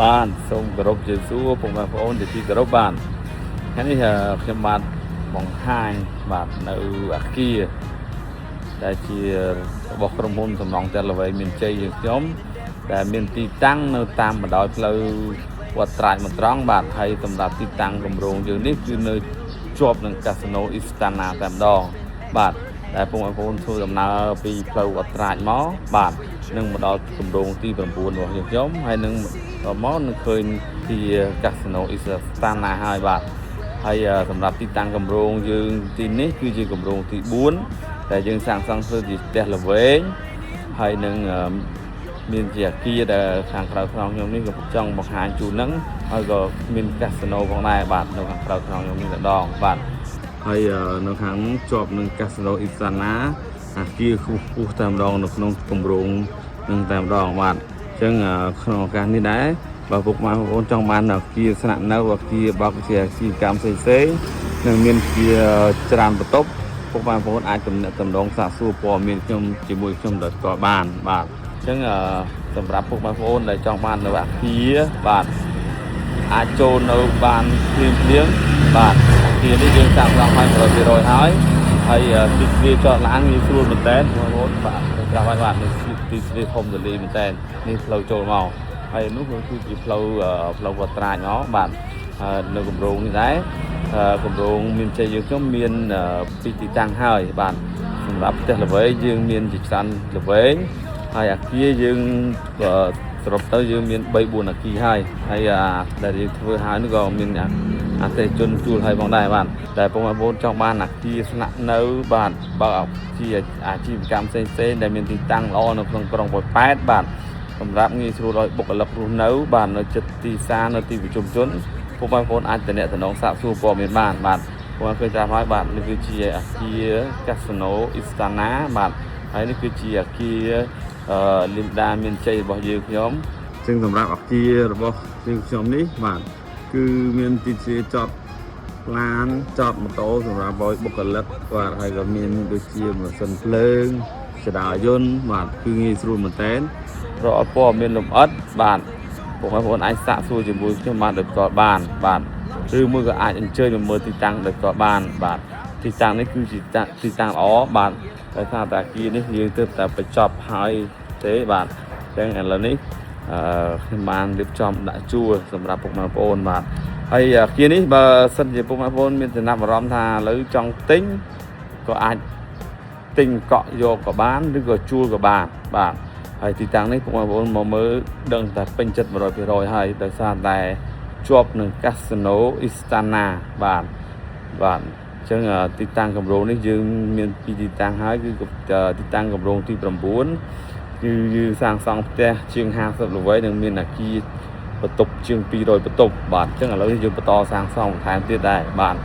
បាទសូមគោរពជម្រាបសួរពុកម៉ែបងប្អូនជាទីគោរពបាទថ្ងៃនេះអឺខ្ញុំបាទបង្ហាញបាទនៅអាគារដែលជារបស់ក្រុមហ៊ុនសំណង់ផ្ទះល្វែងមានជ័យយើងខ្ញុំដែលមានទីតាំងនៅតាមបណ្ដោយផ្លូវវត្តត្រាចមួយត្រង់បាទហើយសម្រាប់ទីតាំងគម្រោងយើងនេះគឺនៅជាប់នឹងកាស៊ីណូអ៊ីស្តាណាតែម្ដងបាទដែលពុកម៉ែបងប្អូនធ្វើដំណើរពីផ្លូវវត្តត្រាចមកបាទនឹងមកដល់គម្រោងទី9របស់យើងខ្ញុំហើយនឹងដល់មកនឹងឃើញជាកាស៊ីណូអ៊ីស្តាណាហើយបាទហើយសម្រាប់ទីតាំងគម្រោងយើងទីនេះគឺជាគម្រោងទី4ដែលយើងសាងសង់ធ្វើជាផ្ទះល្វែងហើយនឹងមានជាអាគារដែលខាងក្រៅខ្នងខ្ញុំនេះក៏ចង់បង្ហាញជូនហ្នឹងហើយក៏មានកាស៊ីណូផងដែរបាទនៅខាងក្រៅខ្នងខ្ញុំនេះតែម្ដងបាទហើយនៅខាងជាប់នឹងកាស៊ីណូអ៊ីសាណាអាគារខ្ពស់ខ្ពស់តែម្ដងនៅក្នុងគម្រោងនឹងតែម្ដងបាទអញ្ចឹងក្នុងឱកាសនេះដែរបើពុកម៉ែបងប្អូនចង់បានអាគារស្នាក់នៅអាគារបើកជាអាជីវកម្មផ្សេងៗនឹងមានជាច្រើនបន្ទប់ពុកម៉ែបងប្អូនអាចទំនាក់ទំនងសាកសួរព័ត៌មានខ្ញុំជាមួយខ្ញុំដោយផ្ទាល់បានបាទអញ្ចឹងសម្រាប់ពុកម៉ែបងប្អូនដែលចង់បាននៅអាគារបាទអាចចូលនៅបានភ្លាមភ្លាមបាទអាគារនេះយើងសាងសង់ឲ្យ100%ហើយហើយទីធ្លាចតឡានងាយស្រួលមែនតើបងប្អូនបាទប្រាប់ឲ្យបាទនេះទីធ្លាធំទូលាយមែនតើនេះផ្លូវចូលមកហើយនោះគឺជាផ្លូវផ្លូវវត្តត្រាចមកបាទហើយនៅគម្រោងនេះដែរគម្រោងមានជ័យយើងខ្ញុំមានពីរទីតាំងហើយបាទសម្រាប់ផ្ទះល្វែងយើងមានជាច្រើនល្វែងហើយអាគារយើងសរុបទៅយើងមាន3 4អាគារហើយហើយអាដែលយើងធ្វើហើយនោះក៏មានអតិថិជនជួលហើយផងដែរបាទតែពុកម៉ែបងប្អូនចង់បានអាគារស្នាក់នៅបាទបើជាអាជីវកម្មផ្សេងៗដែលមានទីតាំងល្អនៅក្នុងក្រុងប៉ោយប៉ែតបាទសម្រាប់ងាយស្រួលឲ្យបុគ្គលិករស់នៅបាទនៅជិតទីផ្សារនៅទីប្រជុំជនពុកម៉ែបងប្អូនអាចទំនាក់ទំនងសាកសួរព័ត៌មានបានបាទពុកម៉ែឃើញត្រាប់ហើយបាទនេះគឺជាអាគារកាស៊ីណូអ៊ីស្តាណាបាទហើយនេះគឺជាអាគារលីមដាមានជ័យរបស់យើងខ្ញុំចឹងសម្រាប់អាគាររបស់យើងខ្ញុំនេះបាទគឺមានទីធ្លាចតឡានចតម៉ូតូសម្រាប់ឲ្យបុគ្គលិកបាទហើយក៏មានដូចជាម៉ាស៊ីនភ្លើងជណ្ដើរយន្តបាទគឺងាយស្រួលមែនតើរាល់ព័ត៌មានលម្អិតបាទពុកម៉ែបងប្អូនអាចសាកសួរជាមួយខ្ញុំបានដោយផ្ទាល់បានបាទឬមួយក៏អាចអញ្ជើញមកមើលទីតាំងដោយផ្ទាល់បានបាទទីតាំងនេះគឺជាទីតាំងល្អបាទដោយសារតែអាគារនេះយើងទើបតែបញ្ចប់ហើយទេបាទអញ្ចឹងឥឡូវនេះអឺខ្ញុំបានរៀបចំដាក់ជួលសម្រាប់ពុកម៉ែបងប្អូនបាទហើយអាគារនេះបើសិនជាពុកម៉ែបងប្អូនមានចំណាប់អារម្មណ៍ថាឥឡូវចង់ទិញក៏អាចទិញកក់យកក៏បានឬក៏ជួលក៏បានបាទហើយទីតាំងនេះពុកម៉ែបងប្អូនមកមើលដឹងតែពេញចិត្ត100%ហើយដោយសារតែជាប់នឹងកាស៊ីណូអ៊ីស្តាណាបាទបាទអញ្ចឹងទីតាំងគម្រោងនេះយើងមានពីរទីតាំងហើយគឺទីតាំងគម្រោងទី9គឺយើងសាងសង់ផ្ទះជាង50ល្វែងនិងមានអាគារបន្ទប់ជាង200បន្ទប់បាទអញ្ចឹងឥឡូវនេះយើងបន្តសាងសង់បន្ថែមទៀតដែរបាទ។